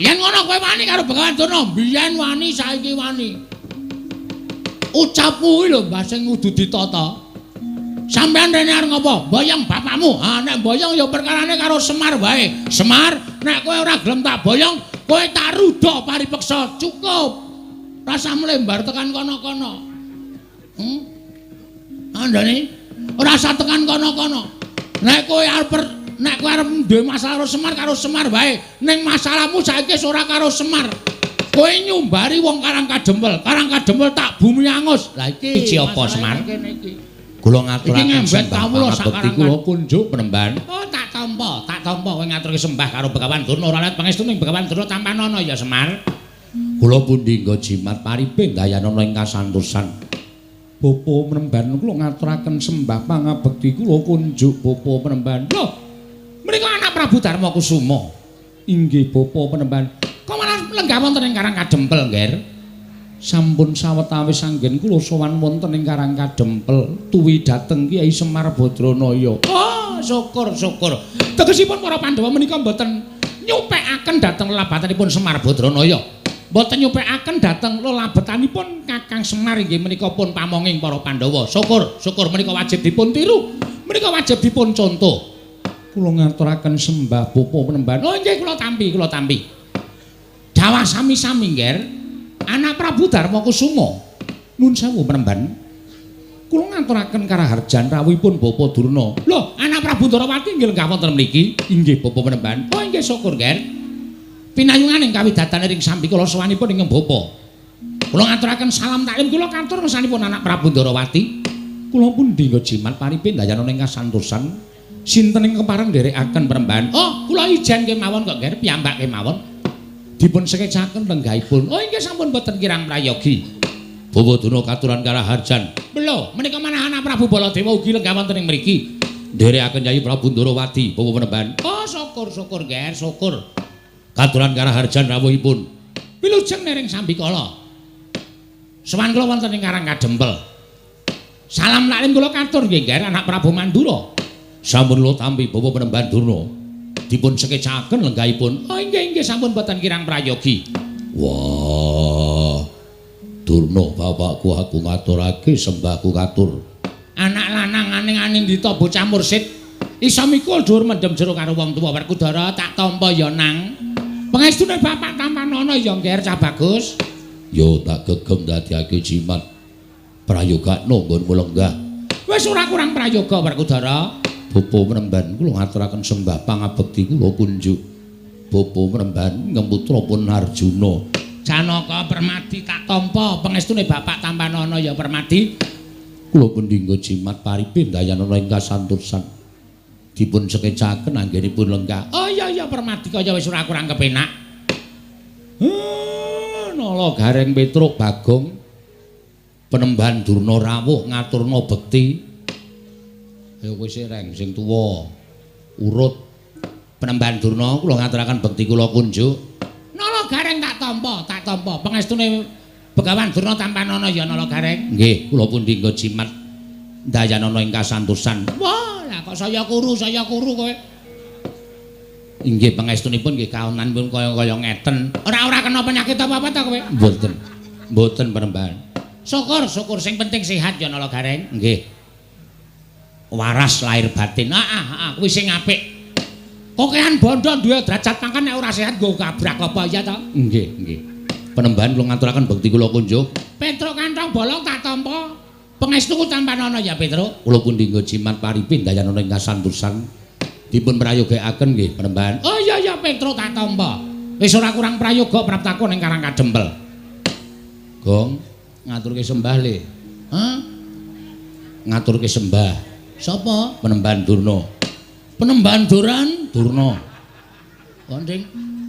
Yen ngono kowe wani karo Begawan Durna, biyen wani saiki wani. Ucapmu kuwi lho Mbah sing kudu ditata. Sampeyan rene arep ngopo? Boyong bapakmu. Ha nek boyong ya perkarane karo Semar wae. Semar, nek kowe ora gelem tak boyong, kowe tak rudha paripeksa. Cukup. Rasa mlembar tekan kono-kono. Andane ora usah tekan kono-kono. Nek kowe arep nek kowe arep duwe masalah karo Semar wae. Ning masalahmu saiki wis ora karo Semar. Kowe nyumbari wong Karang Kadempel. Karang Kadempel tak bumi angus. Lah iki Iki apa, Semar? Kene iki. Kula ngaturaken Iki ngembet sembah kawula pangabekti sakarang kula kunjuk Penemban. Oh, tak tampa, tak tampa kowe ngaturke sembah karo Begawan Durna ora let pangestune Begawan Durna tampanana ya Semar. Kula pundi nggo jimat paripe dayanana ing kasantosan. Bapa Penemban kula ngaturaken sembah pangabekti kula kunjuk Bapa Penemban. Lho, menika anak Prabu Darma Kusuma. Inggih Bapa Penemban. Kok malah lenggah wonten ing Karang Kadempel, Ngger? Sampun sawetawis anggen kula sowan wonten ing Karang Kadempel tuwi dhateng Kyai Semar Badranaya. Oh, syukur syukur. Tegesipun para Pandhawa menika mboten nyupekaken dhateng lelabatanipun Semar Badranaya. Mboten nyupekaken dhateng lelabetanipun Kakang Semar inggih menika pun pamonging para Pandhawa. Syukur, syukur menika wajib dipun tiru. Menika wajib dipun contoh. Kula ngaturaken sembah Bapa Penemban. Oh nggih kula tampi, kula tampi. Dawah sami-sami, Ngger. Anak Prabu Darma Kusuma. Nun sewu Penemban. Kula ngaturaken karaharjan rawuhipun Bapa Durna. Lho, anak Prabu Ndorowati nggih lenggah wonten mriki. Inggih Bapa Penemban. Oh nggih syukur, Ngger. Pinayungan ing kawidatan ring sambikala sowanipun ing Bapa. Kula ngaturaken salam taklim kula katur ngersanipun anak Prabu Ndorowati. Kula pundi nggo jimat paripe ndayanana ing kasantosan. Sinten ing kepareng nderekaken Penemban? Oh, kula ijen kemawon kok, Ngger, piyambak kemawon. Dipun sekecaken lenggahipun. Oh inggih sampun boten kirang prayogi. Bawa Durna katuran karaharjan. Lho, menika manah anak Prabu Baladewa ugi lenggah wonten ing mriki. Nderekaken Yayi Prabu Ndorowati, Bawa Penemban. Oh, syukur syukur, Ngger, syukur. Katuran karaharjan rawuhipun. Wilujeng nering sambikala. Sowan kula wonten ing Karang Kadempel. Salam taklim kula katur nggih, Ngger, anak Prabu Mandura. Sampun kula tampi Bawa Penemban Durna. Dipun sekecaken lenggahipun. Oh inggih inggih sampun boten kirang prayogi. Wah. Durna bapakku aku ngaturake sembahku katur. Anak lanang aning-aning dita bocah mursid iso mikul dhuwur mendem jero karo wong tuwa. Werkudara tak tampa ya nang. Pangestune bapak tampanana ya Ngger cah bagus. Yo tak gegem dadiake jimat. Prayogakno nggonmu lenggah. Wis ora kurang prayoga Werkudara. Bapa Penemban kula ngaturaken sembah pangabekti kula kunjuk. Bapa Penemban ngemputra pun Arjuna. Janaka Permadi tak tampa pangestune bapak tampanana ya Permadi. Kula pundi nggo jimat paripe ndayanana ing kasantosan. Dipun sekecaken anggenipun lenggah. Oh iya iya Permadi kaya wis ora kurang kepenak. Nala Gareng Petruk Bagong Penemban Durna rawuh ngaturna bekti. Ayo kowe sing sing tuwa urut. Penemban Durna kula ngaturaken bekti kula kunjuk. Nala Gareng tak tampa, tak tampa. Pangestune Begawan Durna tampanana ya Nala Gareng. Nggih, kula pundi nggo jimat ndayanana ing kasantosan. Wah, lah kok saya kuru kowe. Inggih pangestunipun nggih kaonanipun kaya-kaya ngeten. Ora-ora kena penyakit apa-apa ta kowe? Mboten. Mboten Penemban. Syukur, syukur sing penting sehat ya Nala Gareng. Nggih. Waras lahir batin. Heeh, heeh, kuwi sing apik. Kokean bondo duwe derajat pangkat nek ora sehat nggo kabrak apa ya ta? Nggih, nggih. Penemban kula ngaturaken bekti kula kunjuk. Petruk kantong bolong tak tampa. Pangestuku tampanana ya Petruk. Kula pundi nggo jimat paripe ndayanana ing kasantosan. Dipun prayogakaken nggih Penemban. Oh iya iya Petruk tak tampa. Wis ora kurang prayoga praptaku ning Karang Kadempel. Gong, ngaturke sembah le. Hah? Ngaturke sembah. Sapa? Penemban Durna. Penemban Duran? Durna. Konding.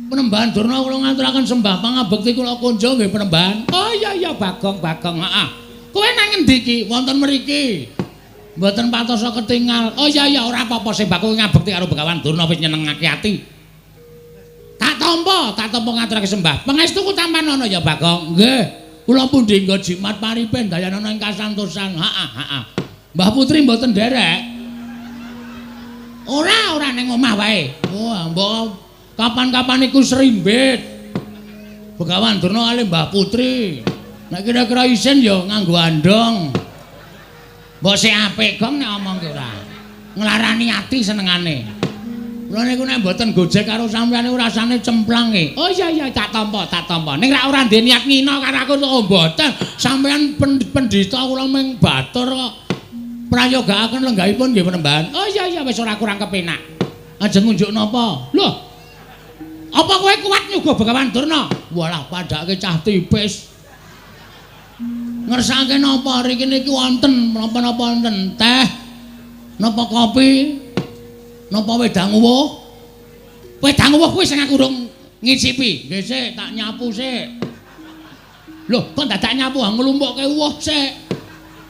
Penemban Durna kula ngaturaken sembah pangabekti kula kunjung nggih Penemban. Oh iya iya Bagong Bagong, heeh. Kowe nang ngendi iki? Wonten mriki. Mboten patosa ketingal. Oh iya iya ora apa-apa sembahku ngabekti karo Begawan Durna wis nyenengake ati. Tak tampa ngaturake sembah. Pangestuku tampanana ya Bagong. Nggih. Kula pundi nggo jimat paripe ndayanana ing kasantosan. Heeh heeh. Mbah Putri mboten nderek. Ora, ora ning omah wae. Wah, mbok kapan-kapan iku srimbit. Begawan Durna kalih Mbah Putri. Nek kira-kira isin ya nganggo andong. Mbok sik apik gong nek omong ki ora. Nglarani ati senengane. Kula niku nek mboten gojek karo sampeyan niku rasane cemplang e. Oh iya iya tak tampa, tak tampa. Ning rak ora ndek niat ngina karo aku oh mboten. Sampeyan pendhita kula ming batur kok. Prayogaaken lenggahipun nggih Panembahan. Oh iya iya wis ora kurang kepenak. Ajeng ngunjuk napa? Lho. Apa kowe kuat nyuga Begawan Durna? Walah padhake cah tipis. Ngersake napa riki niki wonten napa-napa wonten teh, napa kopi, napa wedang uwuh? Wedang uwuh kuwi sing aku urung ngicipi. Nggih sik, tak nyapu sik. Lho, kok dadak nyapu nglumpukke uwuh sik.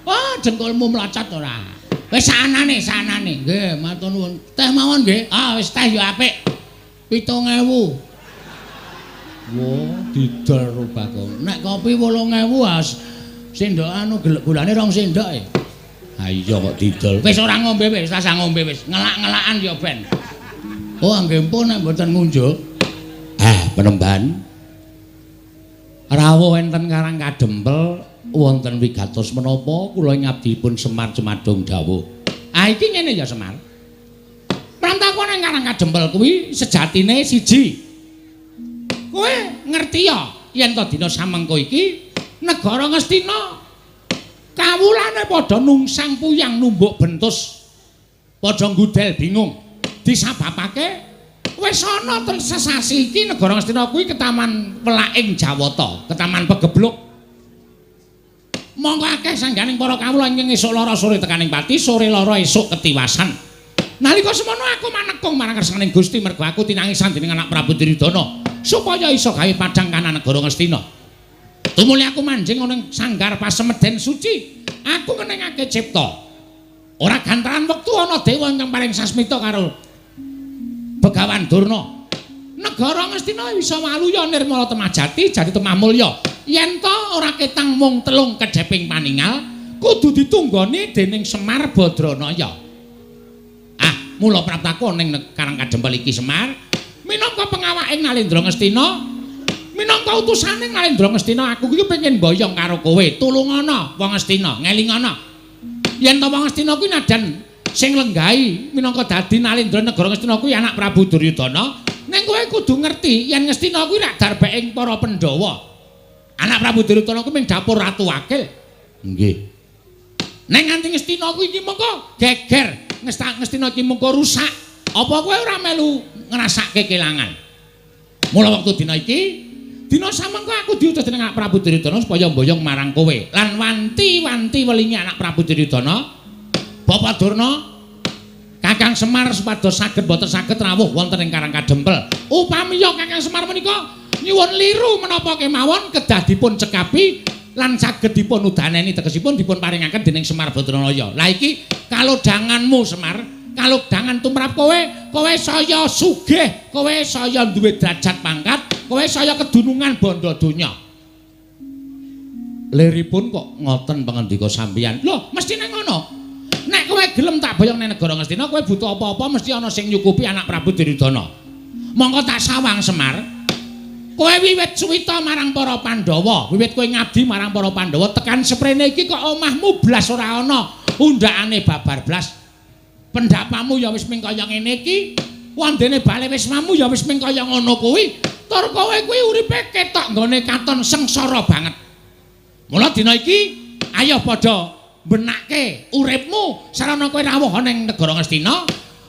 Wah, dengkulmu mlacat ora. Wis sanane, sanane. Nggih, matur nuwun. Teh mawon nggih. Ah, wis teh ya apik. 7.000. Wah, didol ro Bagong. Nek kopi 8.000 as sendok anu gulane 2 sendok e. Ha iya kok didol. Wis ora ngombe wis, rasah ngombe wis. Ngelak-ngelakan ya ben. Oh, nggih pun nek mboten ngunjuk. Ah, Panembahan. Rawuh enten Karang Kadempel wonten wigatos menapa kula ngabdipun Semar Cumadung dawuh. Ah iki ngene ya Semar. Prantakon ing Karang Kadempel kuwi sejatine siji. Kowe ngerti ya yen to dina samengko iki negara Ngastina kawulane padha nungsang puyang numbuk bentus. Padha nggudel bingung. Disababake wis ana ten sesasi iki negara Ngastina kuwi ketaman welaking Jawata, ketaman pegebluk. Monggo akeh sangganing para kawula ingkang esuk lara sore tekaning pati, sore lara esuk ketiwasan. Nalika semono aku manekung marang kersaning Gusti mergo aku tinangisan dening anak Prabu Duryudana supaya iso gawe padhang kanan negara Ngastina. Tumuli aku manjing ana ing sanggar pasemeden suci, aku ngenengake cipta. Ora gantaran wektu ana dewa ingkang paring sasmita karo Begawan Durna. Negara Ngastina bisa waluya nirmala temah jati jati temah mulya. Yen to ora ketang mung telung kedheping paningal, kudu ditunggoni dening Semar Badranaya. Ah, mula praptaku ning Karang Kadempel iki Semar, minangka pengawaking Nalendra Ngastina, minangka utusane Nalendra Ngastina, aku iki pengen mboyong karo kowe. Tulungana wong Ngastina, ngelingana. Yen to wong Ngastina kuwi nadan sing lenggahi minangka dadi Nalendra negara Ngastina kuwi anak Prabu Duryudana, ning kowe kudu ngerti yen Ngastina kuwi rak darbeking para Pandhawa. Anak Prabu Duryudana kuwi ming dapur ratu wakil. Nggih. Ning nganti Ngastina kuwi iki mengko geger, Ngastina iki mengko rusak. Apa kowe ora melu ngrasake kelangan? Mula wektu dina iki, dina samengko aku diutus dening anak Prabu Duryudana supaya mboyong marang kowe. Lan wanti-wanti welingi anak Prabu Duryudana, Bapak Durna, Kakang Semar supados saged boten saged rawuh wonten ing Karang Kadempel. Upamiya Kakang Semar menika nyuwun liru menapa kemawon kedah dipun cekapi lan saged dipun udaneni tegesipun dipun paringaken dening Semar Badranaya. Lah iki kalodhanganmu Semar, kalodhangan tumrap kowe, kowe saya sugih, kowe saya duwe derajat pangkat, kowe saya kedunungan bondo donya. Liripun kok ngoten pangandika sampeyan? Lho, mestine ngono. Nek kowe gelem tak boyong ning negara Ngastina, kowe butuh apa-apa mesti ana sing nyukupi anak Prabu Duryudana. Monggo tak sawang Semar. Kowe wiwit suwita marang para Pandhawa, wiwit kowe ngabdi marang para Pandhawa tekan seprene iki kok omahmu blas ora ana, undhakane babar blas. Pendapamu ya wis ming kaya ngene iki, wandene bale wismamu ya wis ming kaya ngono kuwi. Tur kowe kuwi uripe ketok nggone katon sengsara banget. Mula dina iki ayo padha benake uripmu sarana kowe rawuh ning negara Ngastina,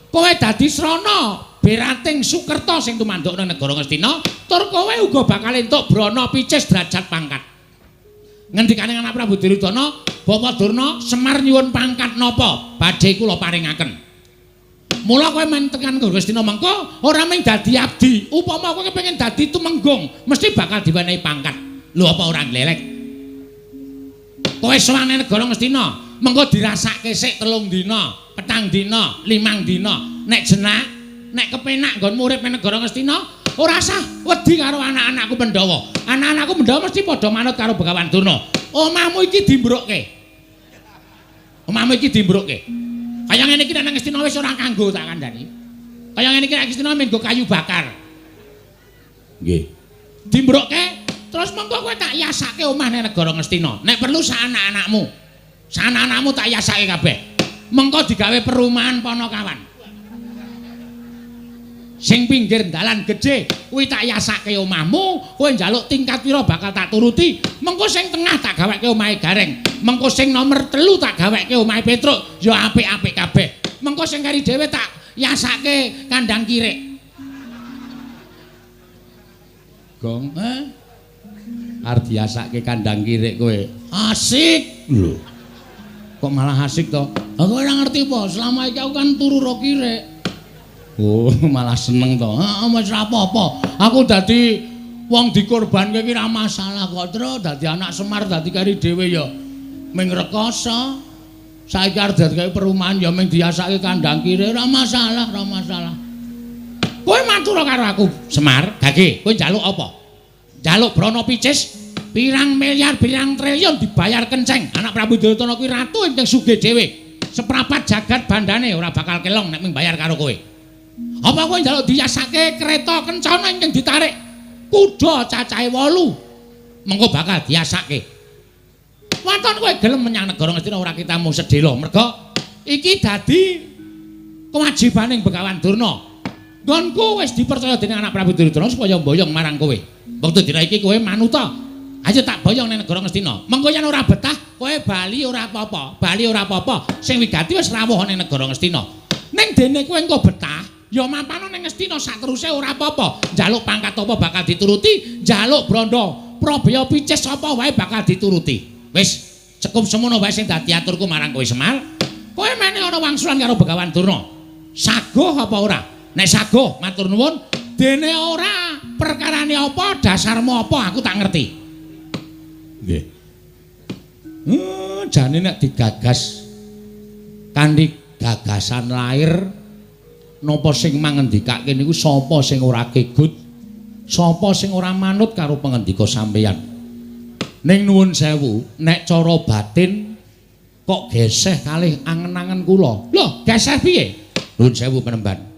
kowe dadi srana berating Sukerta sing tumanduk nang negara Ngastina, tur kowe uga bakal entuk brana picis derajat pangkat. Ngendikane anak Prabu Duryudana, Bapak Durna, Semar nyuwun pangkat napa badhe kula paringaken. Mula kowe men tekan Ngastina mengko ora mung dadi abdi, upama kowe kepengin dadi tumenggung mesti bakal diwenehi pangkat. Lho apa ora glelek? Kowe sowan nang negara Ngastina, mengko dirasake sik 3 dina, 4 dina, 5 dina. Nek jenak, nek kepenak nggonmu urip nang negara Ngastina, ora sah wedi karo anak-anakku Pandhawa. Anak-anakku Pandhawa mesti padha manut karo Begawan Durna. Omahmu iki dimbrukke. Omahmu iki dimbrukke. Kaya ngene iki nek nang Ngastina wis ora kanggo tak kandhani. Kaya ngene iki nek Ngastina mung nggo kayu bakar. Nggih. Dimbrukke Terus mengko kowe tak yasake omah ning negara Ngastina. Nek perlu sak anak-anakmu. Sak anak-anakmu tak yasake kabeh. Mengko digawe perumahan Ponokawan. Sing pinggir dalan gedhe kuwi tak yasake omahmu, kowe njaluk tingkat pira bakal tak turuti. Mengko sing tengah tak gaweke omahe Gareng. Mengko sing nomor 3 tak gaweke omahe Petruk, ya apik-apik kabeh. Mengko sing kari dhewe tak yasake kandang kirik. Gong, eh? Arep diasake kandang kirik kowe. Asik lho. Kok malah asik to? Aku ora ngerti apa, selama iki aku kan turu ro kirik. Oh, malah seneng to. Heeh, wis ora apa-apa. Aku dadi wong dikorbanke iki ora masalah kok, Tru. Dadi anak Semar dadi kari dhewe ya ming rekoso. Saiki arep dadi perumahan ya ming diasake kandang kirik, ora masalah, ora masalah. Kowe matur karo aku, Semar, gage, kowe njaluk apa? Njaluk brana picis pirang miliar pirang triliun dibayar kenceng. Anak Prabu Duryudana kuwi ratu ingkang sugih dhewe. Seprapat jagat bandane ora bakal kelong nek ming bayar karo kowe. Apa kowe njaluk diyasake kereta kencana ingkang ditarik kuda cacahe 8? Mengko bakal diasake. Waton kowe gelem menyang negara Ngastina ora kitamu sedhela. Merga iki dadi kewajibaning Begawan Durna. Nggonku wis dipercaya dening anak Prabu Duryudana supaya mboyong marang kowe. Wektu dina iki kowe manuta. Ayo tak boyong ning negara Ngastina. Mengko yen ora betah, kowe bali ora apa-apa. Bali ora apa-apa. Sing wigati wis rawuh ning negara Ngastina. Ning dene kowe engko betah, ya mapano ning Ngastina sateruse ora apa-apa. Njaluk pangkat apa bakal dituruti, njaluk brandha probaya picis apa wae bakal dituruti. Wis cukup semono wae sing dadi aturku marang kowe Semar. Kowe mene ana wangsulan karo Begawan Durna. Saguh apa ora? Nek saguh matur nuwun, dene ora perkarane apa, dasarmu apa aku tak ngerti. Nggih. Jane nek digagas kanthi gagasan lair napa sing mangendikake niku sapa sing ora kegut, sapa sing ora manut karo pangendika sampeyan. Ning nuwun sewu, nek cara batin kok geseh kalih angen-angen kula. Lho, geseh piye? Nuwun sewu penemban.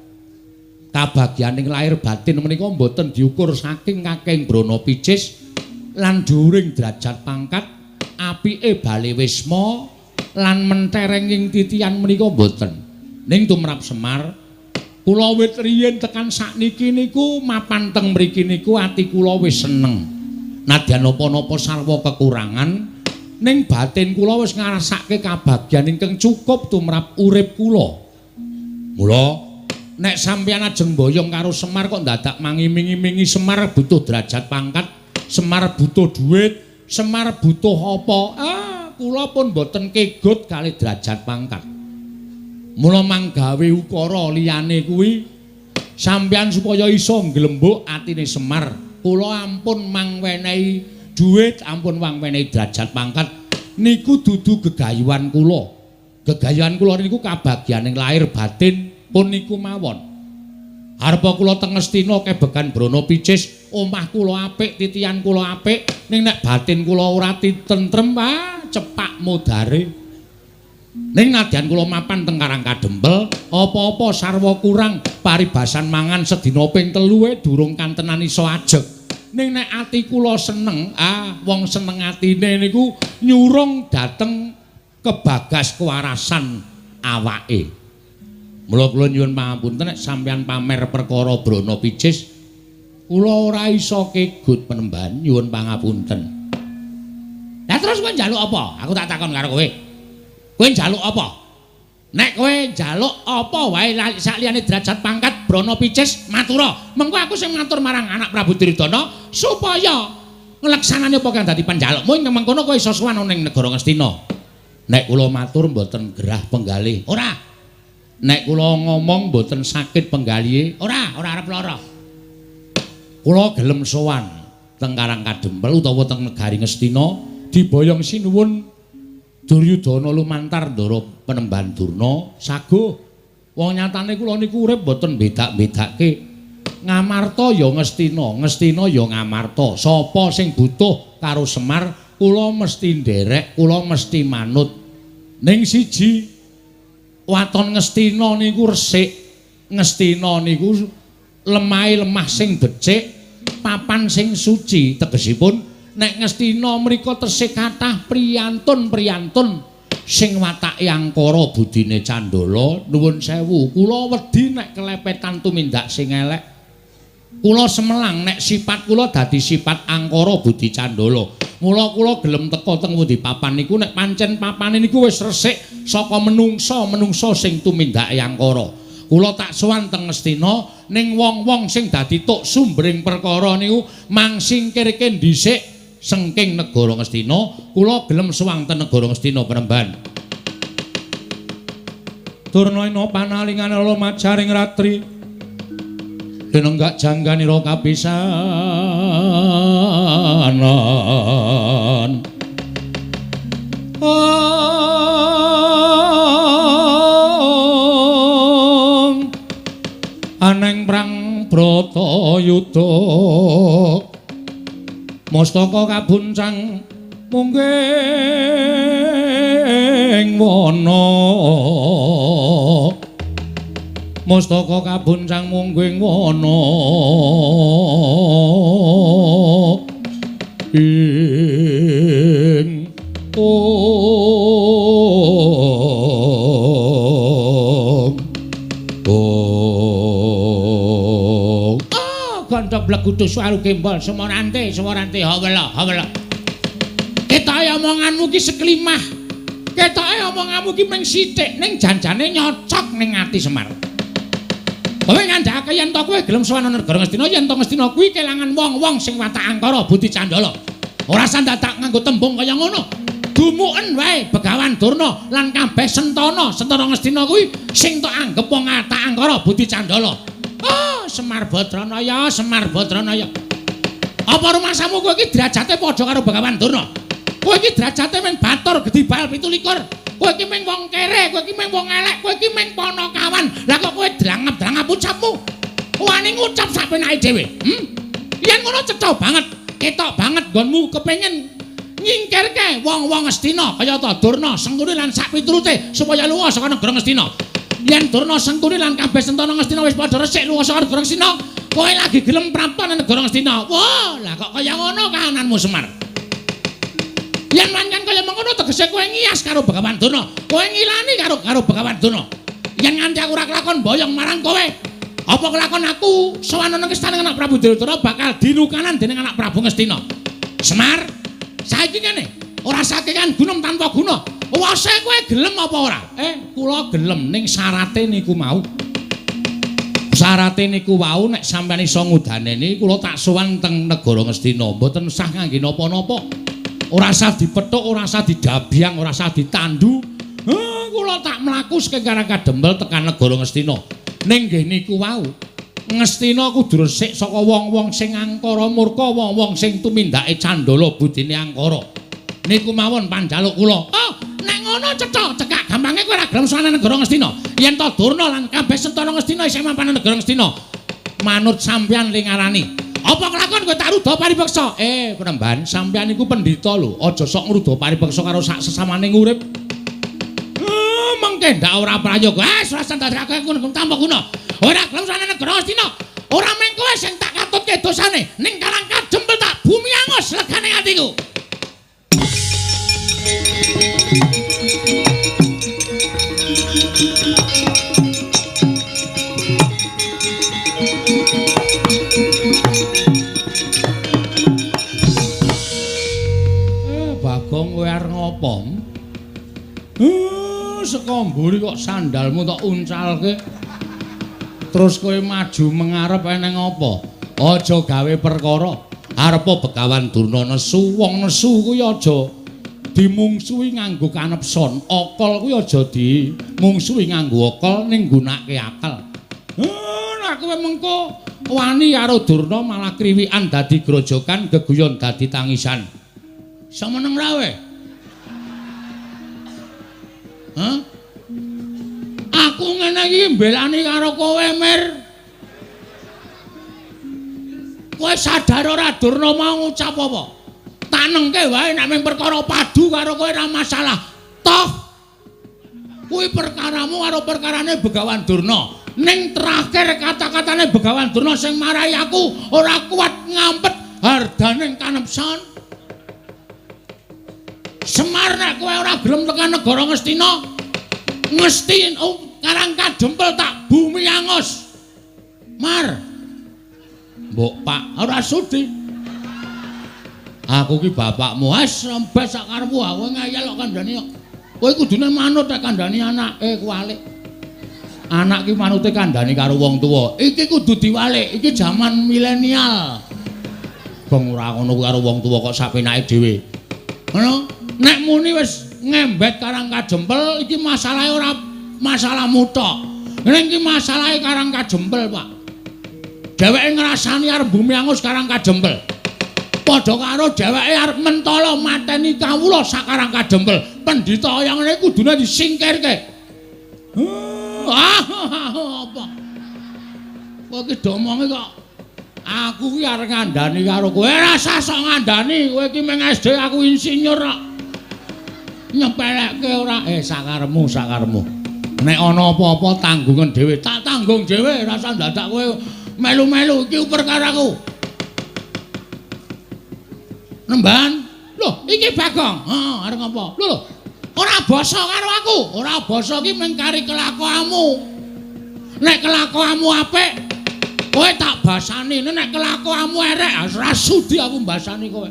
Kabagyaning lahir batin menika mboten diukur saking kakeng brana picis lan dhuwuring derajat pangkat, apike bale wisma lan menterenging titian menika mboten. Ning tumrap Semar, kula wit riyin tekan sakniki niku mapan teng mriki niku ati kula wis seneng. Nadyan napa-napa sarwa kekurangan, ning batin kula wis ngrasake kabagyan ingkang cukup tumrap urip kula. Mula nek sampeyan ajeng mboyong karo Semar kok ndadak mangimingi-mingi Semar butuh derajat pangkat, Semar butuh duit, Semar butuh apa? Ah, kula pun mboten kegut kali derajat pangkat. Mula manggawe ukara liyane kuwi sampeyan supaya iso nglembuk atine Semar, kula ampun mangwenehi duit, ampun mangwenehi derajat pangkat niku dudu gegayuhan kula. Gegayuhan kula niku kabagyaning lahir batin pun niku mawon. Arepa kula teng Ngastina kebegan brana picis, omah kula apik, titian kula apik, ning nek batin kula ora tentrem, ah cepak modare. Ning nadyan kula mapan teng Karang Kadempel, apa-apa sarwa kurang, paribasan mangan sedina ping 3 durung kantenan iso ajeg. Ning nek ati kula seneng, ah wong seneng atine niku nyurung dhateng kebagas kewarasan awake. Mula kula nyuwun pangapunten nek sampeyan pamer perkara brana picis, kula ora iso kegut penemban, nyuwun pangapunten. Lah terus kowe njaluk apa? Aku tak takon karo kowe. Kowe njaluk apa? Nek kowe njaluk apa wae sak liyane derajat pangkat brana picis matura. Mengko aku sing matur marang anak Prabu Duryudana supaya ngleksanane apa kang dadi panjalukmu ing mengkono kowe iso sowan ning negara Ngastina. Nek kula matur mboten gerah penggalih. Ora. Nek kula ngomong mboten sakit penggalihe, ora, ora arep lara. Kula gelem sowan teng Karang Kadempel utawa teng negari Ngastina diboyong sinuwun Duryudana lumantar ndara Penemban Durna saguh. Wong nyatane kula niku urip mboten bedak-bedake. Ngamarta ya Ngastina, Ngastina ya Ngamarta. Sapa sing butuh karo Semar, kula mesti nderek, kula mesti manut. Ning siji waton Ngastina niku resik, Ngastina niku lemahe lemah sing becik, papan sing suci. Tegesipun nek Ngastina mriku tesih kathah priyantun-priyantun sing watake angkara budine candala. Nuwun sewu, kula wedi nek kelepetan tumindak sing elek. Kula semelang nek sifat kula dadi sifat angkara budi candala. Mula kula gelem teka teng pundi papan niku nek pancen papane niku wis resik saka menungsa-menungsa sing tumindake angkara. Kula tak sowan teng Ngastina ning wong-wong sing dadi tuk sumbering perkara niku mangsingkirke dhisik sengking negara Ngastina. Kula gelem sowan teng negara Ngastina Panembahan. Durna ina panalingan ala majaring ratri denenggak jangganira kapisanan. Aneng prang Bratayuda mustaka kabuncang mungging wana. Mustaka kabuncang mungging wana ing ong ong. Ah, gondok blegudu suwaru gembol semorante semorante hawela hawela. Ketoke omonganmu ki seklimah. Ketoke omonganmu ki mung sithik ning janjane nyocok ning ati Semar. Kowe ngandhakake yen to kowe gelem sowan negara Ngastina, yen to Ngastina kuwi kelangan wong-wong sing watak angkara budi candala. Ora sandadak nganggo tembung kaya ngono. Dumuken wae Begawan Durna lan kabeh sentana, sentana Ngastina kuwi sing tok anggep wong watak angkara budi candala. Oh, Semar Badranaya, Semar Badranaya. Apa rumasamu kowe iki derajate padha karo Begawan Durna? Kowe iki derajate mung batur gedhi bal 27. Kowe iki mung wong kere, kowe iki mung wong elek, kowe iki mung panakawan. Lah kok kowe drangap-drangap ucapmu? Wani ngucap sak penake dhewe. Yen ngono cetha banget, ketok banget nggonmu kepengin nyingkirke wong-wong Ngastina kaya ta Durna, Sengkuni lan sak piturute supaya lunga saka negara Ngastina. Yen Durna, Sengkuni lan kabeh sentana Ngastina wis padha resik lunga saka negara Ngastina, kowe lagi gelem prapta nang negara Ngastina. Wah, lah kok kaya ngono kahananmu Semar? Yen pancen kaya mengono tegese kowe ngiyas karo Begawan Durna, kowe ngilani karo Begawan Durna. Yen nganti aku ora kelakon boyong marang kowe, apa kelakon aku sowan nang istana anak Prabu Duryudana bakal dilukanan dening anak Prabu Ngastina. Semar, saiki ngene, ora sakekan gunung tanpa guna. Wase kowe gelem apa ora? Kula gelem ning syarate niku mau. Syarate niku wau nek sampeyan iso ngudaneni kula tak sowan teng negara Ngastina, mboten sah ngangge napa-napa. Ora sah dipethuk, ora sah didabyang, ora sah ditandu. Kula tak mlaku saking Karang Kadempel tekan negara Ngastina. Ning nggih niku wau, Ngastina kudu resik saka wong-wong sing angkara murka, wong-wong sing tumindake candala budine angkara. Niku mawon panjaluk kula. Oh, nek ngono cetha, cekak gampange kowe ora gelem sowan negara Ngastina. Yen to Durna lan kabeh sentana Ngastina isih mapan negara Ngastina, manut sampeyan ling ngarani. Apa kelakon kowe tak ruda paripeksa? Panembahan, sampeyan iku pendhita lho. Aja sok ngruda paripeksa karo sak sesamane urip. Mengke ndak ora prayoga. Wis ora ndadekake aku tanpa guna. Ora gelem sowan negara Ngastina. Ora mung kowe sing tak katutke dosane, ning Karang Kadempel tak bumi angus legane atiku. Bagong kowe arep ngopo? Saka mburi kok sandalmu tok uncalke. Terus kowe maju mengarep eneng apa? Aja gawe perkara. Arepa Begawan Durna nesu, wong nesu kuwi aja dimungsuhi nganggo kanepson. Akal kuwi aja dimungsuhi nganggo akal ning nggunakake akal. Nek kowe mengko wani karo Durna malah kriwikan dadi grojokan, geguyon dadi tangisan. Iso meneng ra kowe? Hah? Aku ngene iki mbelani karo kowe, Mir. Kowe sadar ora Durna mau ngucap apa? Tanengke wae nek mung perkara padu karo kowe ora masalah. Toh kuwi perkaramu karo perkarane Begawan Durna. Ning terakhir kata-katane Begawan Durna sing marai aku ora kuat ngampet hardaning kanepson. Semar nek kowe ora gelem tekan negara Ngastina, Ngesti Karang Kadempel tak bumi angus. Mar. Mbok Pak ora sudi. Aku ki bapakmu, wis rembes sak karepmu, aku ngeyel kok kandhani kok. Kowe kudune manut nek kandhani anake kuwalik. Anak ki manute kandhani karo wong tuwa. Iki kudu diwalik, iki jaman milenial. Bong ora ngono karo wong tuwa kok sapenake dhewe. Ngono, nek muni wis ngembet Karang Kadempel iki masalahe ora masalahmu tok. Ning iki masalahe Karang Kadempel, Pak. Dheweke ngrasani arep bumi angus Karang Kadempel. Padha karo dheweke arep mentala mateni kawula sak Karang Kadempel. Pendhita kaya ngene kudune disingkirke. Apa? Kowe iki domonge kok aku ki arep ngandani karo kowe. Ora usah sok ngandani, kowe iki mung SD aku insinyur kok. Nyepelekke ora? Sakarepmu, sakarepmu. Nek ana apa-apa tanggungan dhewe, tak tanggung dhewe, ora usah dadak kowe melu-melu iki perkaraku. Nemban, lho iki Bagong. Heeh, arep ngapa? Lho lho. Ora basa karo aku. Ora basa iki mung kari kelakuanmu. Nek kelakuanmu apik, kowe tak basani. Nek kelakuanmu erek, ora sudi aku mbasani kowe.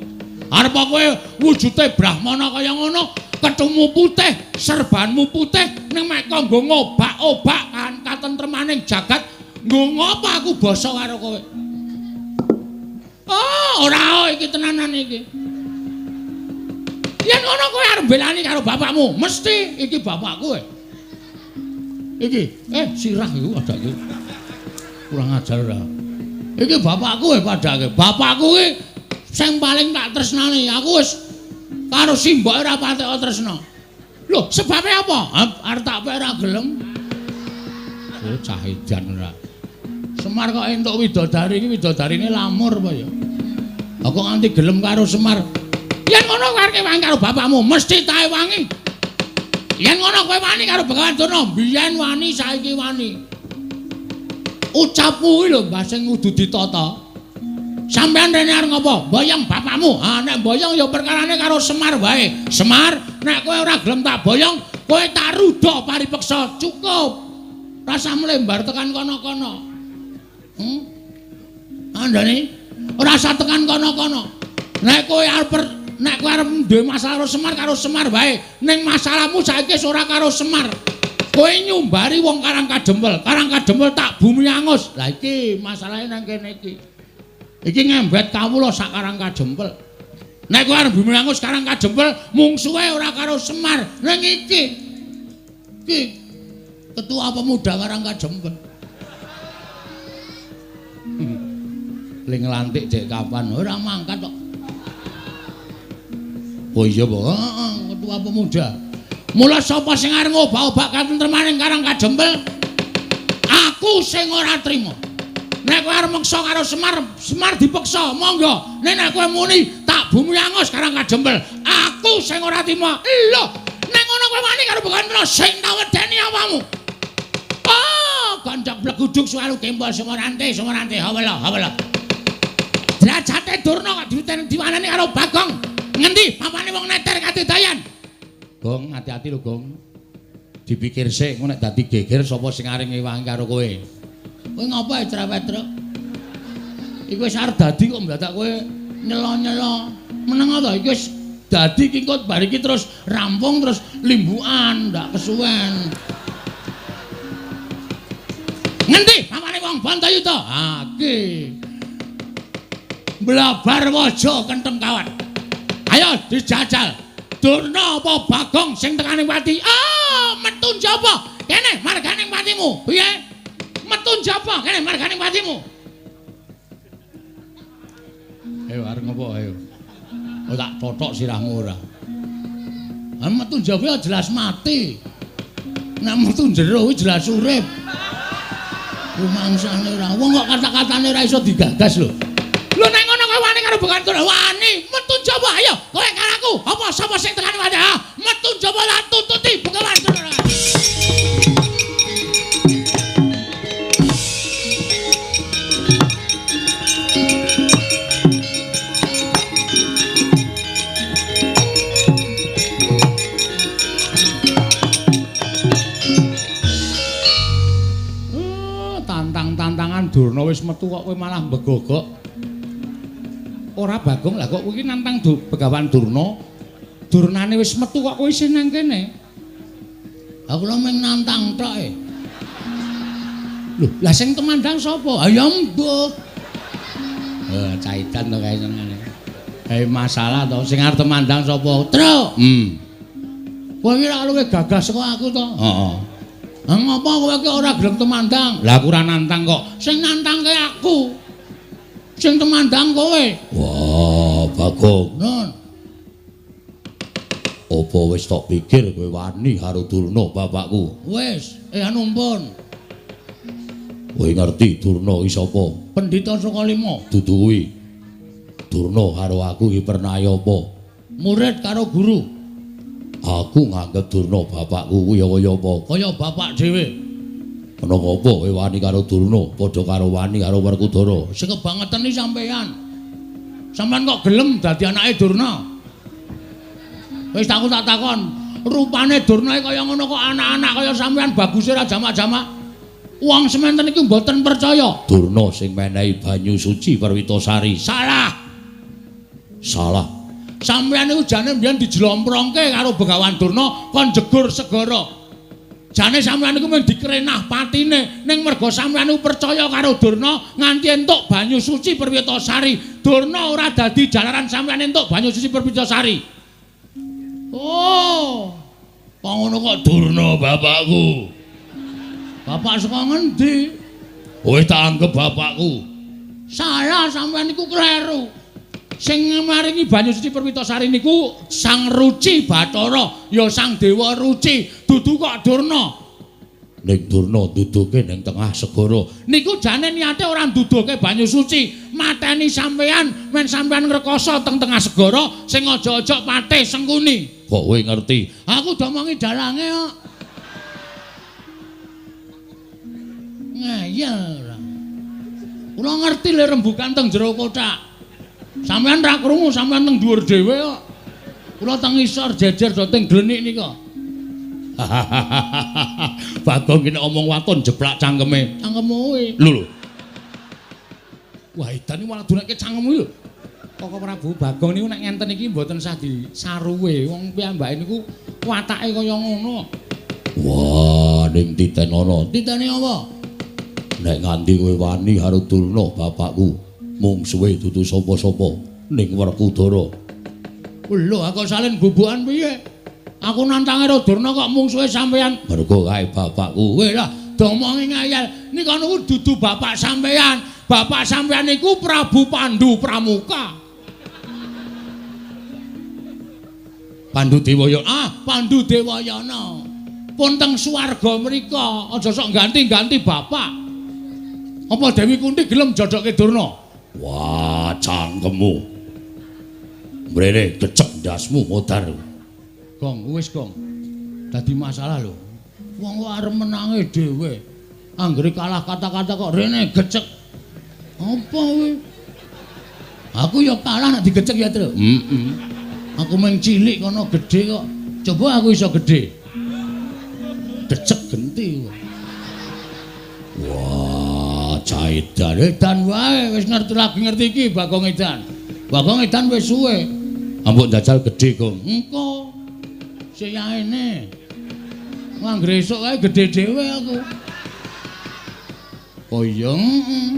Arep kowe wujude brahmana kaya ngono, kethumu putih, serbanmu putih, ning mek kok nggo ngobak-obak kan katentremaning jagat, nggo ngopo aku basa karo kowe? Oh, ora iki tenanan iki. Yen ngono kowe arep mbelani karo bapakmu, mesti iki bapakku. Iki, sirah iku padake. Kurang ajar ora. Iki bapakku padake. Bapakku iki sing paling tak tresnani. Aku wis karo simboke ora patek tresna. Lho, sebabe apa? Arep tak pek ora gelem. Oh, cah edan ora. Semar kok entuk widodari iki widodarine lamur apa ya? Lah kok nganti gelem karo Semar? Yen ngono kowe arep wangi karo bapakmu, mesti tae wangi. Yen ngono kowe wani karo Begawan Durna, biyen wani saiki wani. Ucapmu kuwi lho Mbah sing kudu ditata. Sampeyan rene arep ngopo? Boyong bapakmu. Ha nek boyong ya perkarane karo Semar wae. Semar, nek kowe ora gelem tak boyong, kowe tak rudha paripeksa. Cukup. Rasa mlembar tekan kono-kono. Andane ora usah tekan kono-kono. Nek kowe arep duwe masalah karo Semar wae. Ning masalahmu saiki wis ora karo Semar. Kowe nyumbari wong Karang Kadempel. Karang Kadempel tak bumi angus. Lah iki masalahe nang kene iki. Iki ngembet kawula sak Karang Kadempel. Nek kowe arep bumi angus Karang Kadempel, mungsuhe ora karo Semar. Ning iki. Iki ketua pemuda Karang Kadempel. Ling nglantik dek kapan? Ora mangkat kok. Oh iya, Pak. Heeh, ketua pemuda. Mula sapa sing arep ngobak-obak katentremaning Karang Kadempel? Aku sing ora trima. Nek kowe arep meksa karo Semar, Semar dipeksa, monggo. Nek nek kowe muni tak bumi angus Karang Kadempel, aku sing ora trima. Lho, nek ngono kowe wani karo Begawan Durna sing tak wedeni awakmu. Oh, ganjak bleguduk suwaru gembol sumorante, sumorante, hawela, hawela. Derajate Durna kok diwanani karo Bagong. Ngendi papane wong neter kadedayan? Gong, hati-hati lho, Gong. Dipikir sik, engko nek dadi geger sapa sing arep ngewangi karo kowe. Kowe ngopo ae cerewet, Truk? Iku wis arep dadi kok ndadak kowe nyelo-nyelo. Meneng to, iki wis dadi iki engko bar iki terus rampung terus limbukan, ndak kesuwen. Ngendi papane wong Bantayuda? Ha iki. Blabar waja kentheng kawat. Ayo dijajal. Durna apa Bagong sing tekane pati? Ah, metu njaba. Kene margane patimu. Piye? Metu njaba kene margane patimu. Ayo arep ngopo ayo. Oh tak totok sirahmu ora. Ah metu njaba jelas mati. Nek metu jero kuwi jelas urip. Rumangsane ora. Wong kok kata-katane ora iso digagas lho. Lho nek ngono kowe wani karo Begawan Durna? Wani, metu njaba ayo. Kowe karo aku. Apa sapa sing tekane wae? Metu njaba lan tututi Begawan Durna. wis metu kok kowe malah mbegogok. Ora Bagong, lah kok kowe iki nantang Begawan Durna. Durnane wis metu kok kowe isih nang kene. Aku lho mung nantang tok e. Lho, lah sing temandang sapa? Ha ya mbuh. Caitan to kae senengane. Masalah to, sing arep temandang sapa? Truk. Kowe iki ora luwih gagah saka aku to? Heeh. Lah ngopo kowe iki ora gelem temandang? Lah aku ora nantang kok. Sing nantangke aku. Sing temandang kowe. Wah, Bagong. Nun. Apa wis tok pikir kowe wani karo Durna bapakku? Wis, anu pun. Kowe ngerti Durna iki sapa? Pendhita Sukalima. Dudu kuwi. Durna karo aku iki pernah apa? Murid karo guru. Aku nganggep Durna bapakku kuwi ya kaya apa? Kaya bapak dhewe. Ana apa kowe wani karo Durna padha karo wani karo Werkudara? Sing kebangetan iki sampeyan. Sampeyan kok gelem dadi anake Durna? Wis aku tak takon, rupane Durna kaya ngono kok anak-anak kaya sampeyan baguse ra jamak-jamak. Wong sementen iki mboten percaya. Durna sing menehi banyu suci Perwitasari. Salah. Salah. Sampeyan niku jane mbiyen dijlomprongke karo Begawan Durna kon jegur segara. Jane sampeyan niku mung dikrenah patine, ning merga sampeyan niku percaya karo Durna nganti entuk banyu suci Perwitasari. Durna ora dadi jalaran sampeyan entuk banyu suci Perwitasari. Oh. Kok ngono kok Durna bapakku. Bapak saka ngendi? Kowe tak anggep bapakku. Salah, sampeyan niku kleru. Sing maringi banyu suci Perwitasari niku Sang Ruci Bathara, ya Sang Dewa Ruci, dudu kok Durna. Ning Durna duduke ning tengah segara. Niku jane niate ora nduduhke banyu suci, mateni sampeyan men sampeyan ngrekoso teng tengah segara sing aja-aja patih Sengkuni. Kok kowe ngerti? Aku domongi dalange kok. Ngeyel ora. Kula ngerti le rembukan teng jero kothak. Sampeyan ra krungu, sampeyan teng dhuwur dhewe kok. Kula teng isor jejer do teng glenik nika. Bagong ki nek omong waton jeplak cangkeme. Cangkemmu kuwi. Lho lho. Wah, edan iki malah dunekke cangkemmu lho. Koko Prabu Bagong niku nek ngenten iki mboten sah disaruwe. Wong piyambake niku watake kaya ngono. Wah, ning titenono. Titene apa? Nek nganti kowe wani karo Durna bapakku, mungsuhe dudu sapa-sapa ning Werkudara. Lho, aku salin bubukan piye? Aku nantang karo Durna kok mungsuhe sampeyan. Mergo kae bapakku. Kowe lah domongi ngayal. Nika niku dudu bapak sampeyan. Bapak sampeyan niku Prabu Pandu Pramuka. Pandu Dewayana. Ah, Pandu Dewayana. Pun teng swarga mriko, aja sok ganti-ganti bapak. Apa Dewi Kunti gelem jodohke Durna? Wah, cangkemmu. Mrene gecek ndasmu modar. Gong, wis gong. Dadi masalah lho. Wong kok arep menange dhewe. Anggere kalah kata-kata kok rene gecek. Apa kowe? Aku ya kalah nek digecek ya, Tru. Heeh. Aku mung cilik kono gedhe kok. Coba aku iso gedhe. Gecek genti. Wah, caidan. Edan wae wis ngerti lagi ngerti iki Bagong Edan. Bagong Edan wis suwe. Ambok njajal gedhe, Gong. Engko. Siyaene. Wah, anggere esuk kae gedhe dhewe aku. Oh iya, heeh.